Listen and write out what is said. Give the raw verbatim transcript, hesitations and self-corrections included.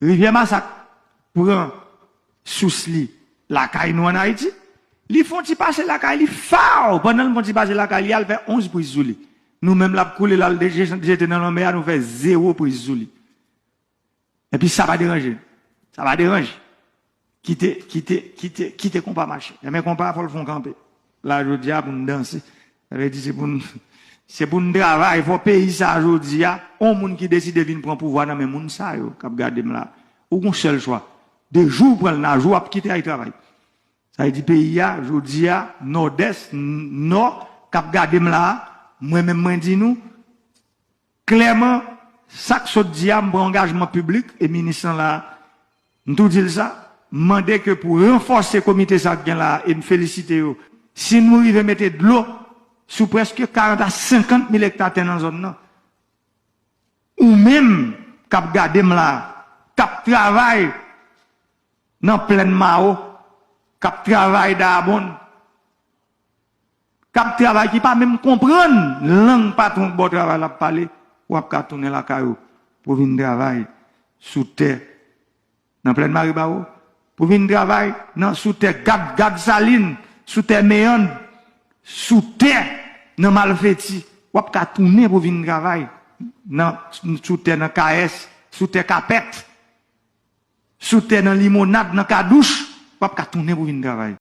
Rivyè Masak pran sous li lakay nou ann Ayiti. Li fè yon ti pase lakay li, faw! Pandan l fè yon ti pase lakay li, al fè onz priz sou li. Nou menm l ap koule l al jete nan lanmè a, nou fè zewo priz sou li. Epi sa pa deranje. Sa pa deranje. Kite, kite, kite, kite konpa mache. Enben konpa fò l fè yon kanpe. La jodi a pou n danse. Sa vle di se pou n se pou n travay, fò peyi sa jodi a, yon moun ki deside vin pran pouvwa nan men moun sa yo k ap gade m la. Ou gon sèl chwa. De jou w pran l nan jou w ap kite al travay. Sa vle di peyi a, jodi a, Nòdès, Nò, k ap gade m la, mwen menm mwen di nou, klèman, sa k sot di a, m pran angajman piblik, e minis lan la, m tou di l sa, m mande ke pou ranfòse komite sa k gen la, e m felisite yo. Si nou rive mete dlo sou prèske karant a senkant mil ekta tè nan zòn nan, ou menm k ap gade m la, k ap travay nan plèn Mawo, k ap travay Dayabonn, k ap travay, ki pa menm konprann lang patwon k ba w travay l ap pale, w ap ka tounen lakay ou pou vin travay sou tè nan plèn Maribawo, pou vin travay nan sou tè Gad, Gad Salin, sou tè Meyann, sou tè nan Malfeti. W ap ka tounen pou vin travay nan, sou tè nan Kayès, sou tè Kapèt, sou tè nan Limonad, nan Kadouch, w ap ka tounen pou vin travay.